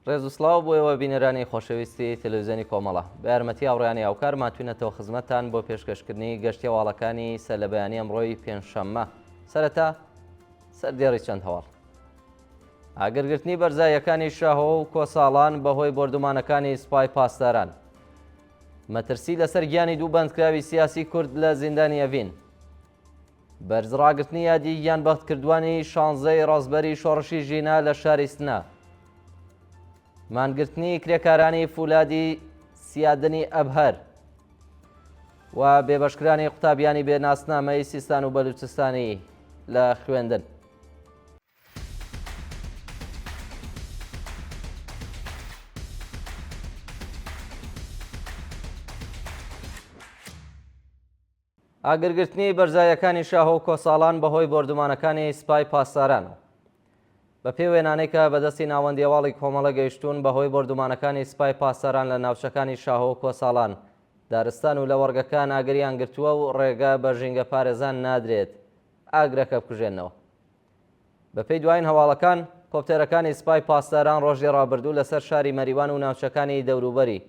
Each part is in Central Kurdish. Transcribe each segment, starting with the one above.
ڕێز و سڵاو بۆ ئێوە بینەرانی خۆشەویستی تەلەویزیۆنی کۆمەڵە. بە یارمەتی هاوڕێیانی هاوکار ماتوینەتەوە خزمەتتان بۆ پێشکەشکردنی گەشتی هەواڵەکانی سەرلەبەیانی ئەمڕۆی پێنجشەممە. سەرەتا سەردێڕی چەند هەواڵ. ئاگرگرتنی بەرزاییەکانی شاهۆ و کۆساڵان بەهۆی بۆردومانەکانی سوپای پاسداران. مەترسی لەسەر گیانی دوو بەندکراوی سیاسی کورد لە زیندانی ئەڤین. بەرز ڕاگرتنی یادی گیانبەختکردووانی شانزەی ڕەزبەری شۆڕشی ژینا لە شاری سنە. مانگرتنی کرێکارانی فولادی سیادنی ئەبهەر و بێبەشکرانی قوتابیانی بێ ناسنامەی سیستان و بەلوچستانی لە خوێندن. ئاگرگرتنی بەرزاییەکانی شاهۆ و کۆساڵان بەهۆی بۆردومانەکانی سپای پاسدارانەوە. بەپێی وێنانەی کە بەدەستی ناوەندی هەواڵی کۆمەڵە گەیشتوون، بەهۆی بۆردومانەکانی سپای پاسداران لە ناوچەکانی شاهۆ و کۆساڵان، دارستان و لەوەڕگەکان ئاگریان گرتووە و ڕێگە بە ژینگەپارێزان نادرێت ئاگرەکە بکوژێننەوە. بەپێی دوایین هەواڵەکان، کۆپتەرەکانی سپای پاسداران ڕۆژی ڕابردوو لەسەر شاری مەریوان و ناوچەکانی دەوروبەری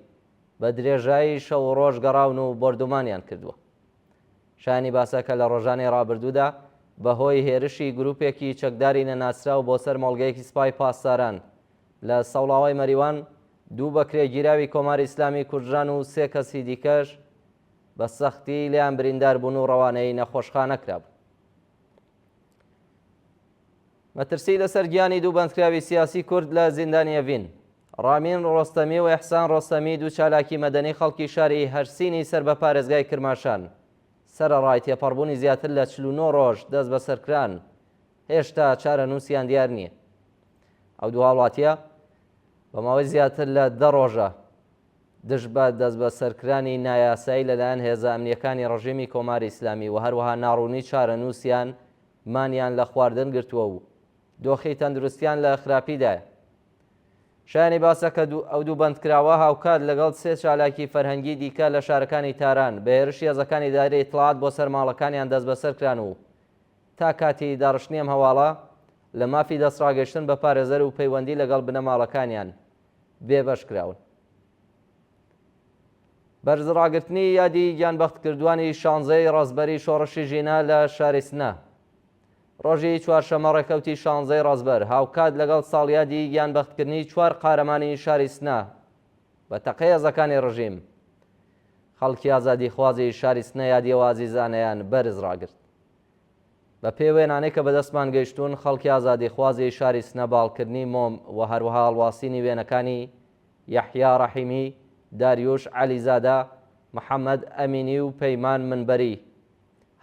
بە درێژایی شەو و ڕۆژ گەڕاون و بۆردومانیان کردووە. شایانی باسە کە لە ڕۆژانی ڕابردوودا بە هۆی هێرشی گرووپێکی چەکداری نەناسراو بۆ سەر مۆڵگەیەکی سپای پاسداران لە سەوڵاوای مەریوان، دوو بەکرێگیراوی کۆماری ئیسلامی کوژران و سێ کەسی دیکەش بە سەختی لێیان بریندار بوون و ڕەوانەی نەخۆشخانە کرابوون. مەترسی لەسەر گیانی دوو بەندکراوی سیاسی کورد لە زیندانی ئەڤین. ڕامین ڕۆستەمی و ئێحسان ڕۆستەمی دوو چالاکی مەدەنی خەڵکی شاری هەرسینی سەر بە پارێزگای کرماشان، سەرەڕای تێپەڕبوونی زیاتر لە 49 ڕۆژ دەستبەسەرکران، هێشتا چارەنووسیان دیار نییە. ئەو دوو هاوڵاتییە بە ماوەی زیاتر لە دە ڕۆژە دژ بە دەستبەسەرکرانی نایاسایی لەلایەن هێزە ئەمنییەکانی ڕژێمی کۆماری ئیسلامی و هەروەها ناڕوونی چارەنووسیان مانیان لە خواردن گرتووە و دۆخی تەندروستیان لە خراپیدایە. شایانی باسە کە ئەو دوو بەندکراوە هاوکات لەگەڵ سێ چالاکی فەرهەنگی دیکە لە شارەکانی تاران بە هێرشی هێزەکانی ئیدارەی ئیتڵاعات بۆ سەر ماڵەکانیان دەستبەسەر کران و تا کاتی داڕشتنی ئەم هەواڵە لە مافی دەستڕاگەیشتن بە پارێزەر و پەیوەندی لەگەڵ بنەماڵەکانیان بێبەش کراون. بەرز ڕاگرتنی یادی گیانبەختکردووانی شانزەی ڕەزبەری شۆڕشی ژینا لە شاری سنە. ڕۆژی چوارشەممە ڕێکەوتی شانزەی ڕەزبەر هاوکات لەگەڵ ساڵیادی گیانبەختکردنی چوار قارەمانی شاری سنە بە تەقەی هێزەکانی ڕژیم، خەڵکی ئازادیخوازی شاری سنە یادی ئەو ئازیزانەیان بەرز ڕاگرت. بە پێی وێنانەی کە بەدەستمان گەیشتوون، خەڵکی ئازادیخوازی شاری سنە بە هەڵکردنی مۆم و هەروەها هەڵواسینی وێنەکانی یەحیا ڕەحیمی، داریوش عەلیزادە، محەمەد ئەمینی و پەیمان منبەری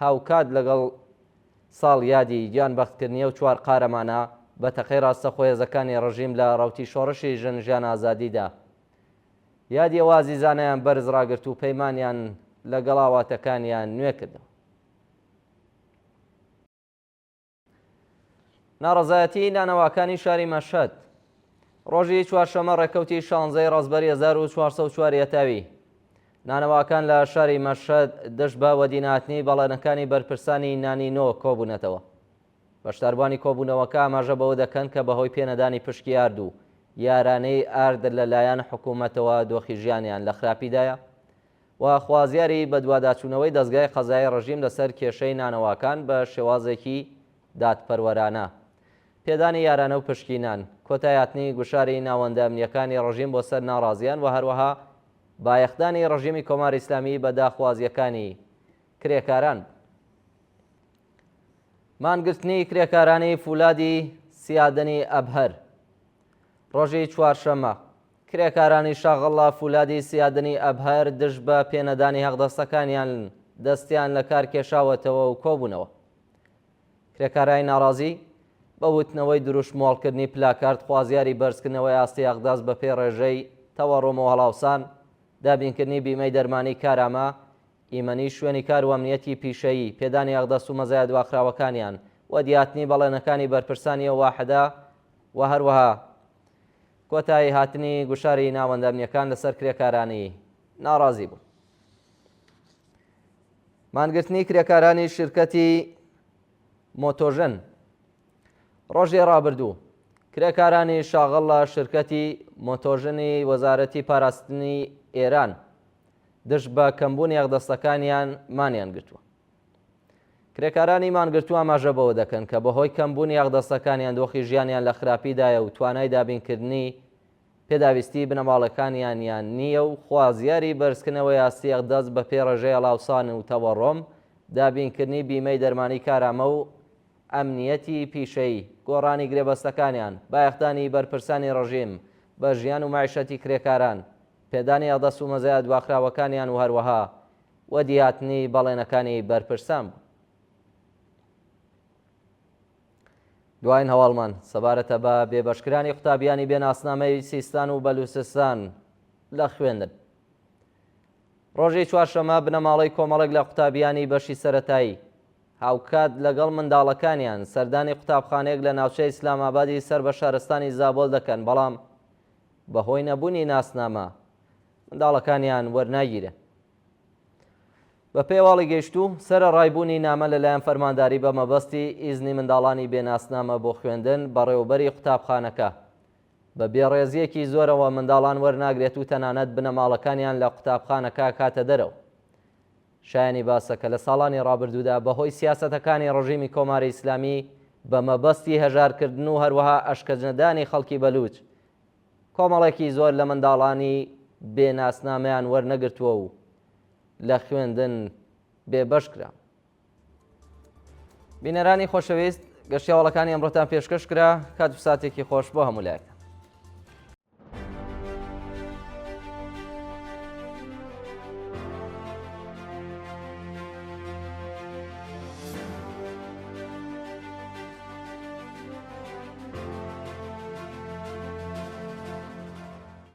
هاوکات لەگەڵ ساڵیادی گیانبەختکردنی ئەو چوار قارەمانە بە تەقەی ڕاستەخۆی هێزەکانی ڕژیم لە ڕەوتی شۆڕشی ژن ژیان ئازادیدا یادی ئەو ئازیزانەیان بەرز ڕاگرت و پەیمانیان لەگەڵ ئاواتەکانیان نوێ کردەوە. ناڕەزایەتیی نانەواکانی شاری مەشهەد ڕۆژی چوارشەممە ڕێککەوتی شانزەی ڕەزبەری 1404 هەتاوی نانەواکان لە شاری مەشهەد دژ بە وەدینەهاتنی بەڵێنەکانی بەرپرسانی نانی نۆ کۆبوونەتەوە. بەشداربووانی کۆبوونەوەکە ئاماژە بەوە دەکەن کە بەهۆی پێنەدانی پشکی ئارد و یارانەی ئارد لەلایەن حکوومەتەوە دۆخی ژیانیان لە خراپیدایە و خوازیاری بەدواداچوونەوەی دەزگای قەزایی ڕژیم لەسەر کێشەی نانەواکان بە شێوازێکی دادپەروەرانە، پێدانی یارانە و پشکی نان، کۆتایهاتنی گوشاری ناوەندە ئەمنییەکانی ڕژیم بۆ سەر ناڕازیان و هەروەها بایەخدانی ڕژیمی کۆماری ئیسلامی بە داخوازییەکانی کرێکاران بوو. مانگرتنی کرێکارانی فولادی سیادنی ئەبهەر ڕۆژی چوارشەممە کرێکارانی شاغڵ لە فولادی سیادنی ئەبهەر دژ بە پێنەدانی هەقدەستەکانیان دەستیان لە کار کێشاوەتەوە و کۆبوونەوە. کرێکارانی ناڕازی بە وتنەوەی دروشم و هەڵکردنی پلاکارد خوازیاری بەرزکردنەوەی ئاستی هەقدەست بەپێی ڕێژەی تەوەڕوم و هەڵاوسان، دابینکردنی بیمەی دەرمانی کارامە، ئیمەنی شوێنی کار و ئەمنیەتی پیشەیی، پێدانی هەقدەست و مەزایا دواخراوەکانیان، وەدیهاتنی بەڵێنەکانی بەرپرسانی ئەو واحدە و هەروەها کۆتایی هاتنی گوشاری ناوەندە ئەمنیەکان لەسەر کرێکارانی ناڕازی بوون. مانگرتنی کرێکارانی شرکەتی مۆتۆژن ڕۆژی ڕابردوو. کرێکارانی شاغڵ لە شرکەتی مۆتۆژنی وەزارەتی پاراستنی ئێران دژ بە کەمبوونی ئەقدەستەکانیان مانیان گرتووە. کرێکارانی مانگرتوو ئاماژە بەوە دەکەن کە بەهۆی کەمبوونی ئەقدەستەکانیان دۆخی ژیانیان لە خراپیدایە و توانای دابینکردنی پێداویستیی بنەماڵەکانیانیان نییە و خوازیاری بەرزکردنەوەی ئاستی ئەقدەست بەپێی ڕێژەی هەڵاوسان و تەوەڕۆم، دابینکردنی بیمەی دەرمانی کارامە و ئەمنییەتی پیشەیی، گۆڕانی گرێبەستەکانیان، بایەخدانی بەرپرسانی ڕژیم بە ژیان و مەعیشەتی کرێکاران، پێدانی ئەقدەست و مەزایا دواخراوەکانیان و هەروەها وەدیهاتنی بەڵێنەکانی بەرپرسان بوو. دواین هەواڵمان سەبارەتە بە بێبەشکرانی قوتابیانی بێ ناسنامەی سیستان و بەلوسستان لە خوێندن. ڕۆژی چوارشەمە بنەماڵەی کۆمەڵێک لە قوتابیانی بەشی سەرەتایی هاوکات لەگەڵ منداڵەکانیان سەردانی قوتابخانەیەک لە ناوچەی ئیسلامئابادی سەر بە شارستانی زابۆل دەکەن، بەڵام بەهۆی نەبوونی ناسنامە منداڵەکانیان وەرناگیرێن. بەپێی هەواڵی گەیشتوو، سەرەڕای بوونی نامە لەلایەن فەرمانداری بە مەبەستی ئیزنی منداڵانی بێ ناسنامە بۆ خوێندن، بەڕێوەبەری قوتابخانەکە بە بێڕێزییەکی زۆرەوە منداڵان وەرناگرێت و تەنانەت بنەماڵەکانیان لە قوتابخانەکە ئەکاتە دەرەوە. شایەنی باسە کە لە ساڵانی ڕابردوودا بە هۆی سیاسەتەکانی ڕژیمی کۆماری ئیسلامی بە مەبەستی هەژارکردن و هەروەها ئەشکەجنەدانی خەڵکی بەلووچ کۆمەڵێکی زۆر لە منداڵانی بێ ناسنامەیان وەرنەگرتووە و لە خوێندن بێ بەش کران. بینەرانی خۆشەویست گەشتی هەواڵەکانی ئەمڕۆتان پێشکەش کرا کات و ساتێکی خۆش بۆ هەموو لایەکتان.